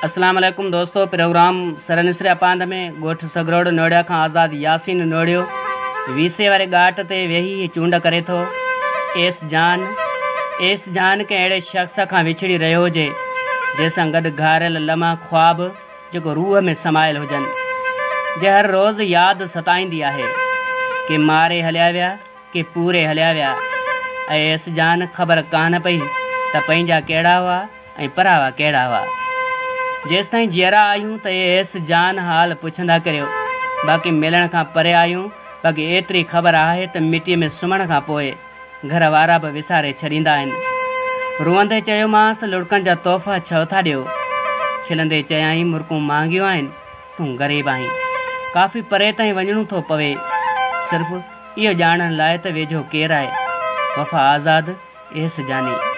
اسلام عليڪم دوستو پروگرام سر نسريا پاند ۾ ڳوٺ سگروڙ نوڙيا کان آزاد ياسين نوڙيو وي سي واري ڳاٽ تي ويهي هي چونڊ ڪري ٿو ايس جان ايس جان ڪنهن اهڙي شخص کان وڇڙي رهيو هجي جنهن سان گڏ گهاريل لمحا خواب جيڪو روح ۾ سمايل هجن جي هر روز ياد ستائيندي آهي ڪي ماري هليا ويا ڪي پوري هليا ويا اي ايس جان خبر ڪانه پئي ته پنهنجا ڪهڙا هئا ۽ پراوا ڪهڙا هئا. جيستائين جيئرا آهيون ته اي ايس جان حال پڇندا ڪريو. باقي ملڻ کان پري آهيون باقي ايتري خبر آهي ته مٽيء ۾ سمهڻ کان پوء گهر وارا به وساري ڇڏيندا آهن. روئندي چيومانس لڙڪن جا تحفا ڇو ٿا ڏيو؟ کلندي چيائين مرڪون مهانگيون آهن تون غريب آهين. ڪافي پري تائين وڃڻو ٿو پوي صرف اهو ڄاڻڻ لاء ته ويجهو ڪير آهي. وفا آزاد ايس جاني.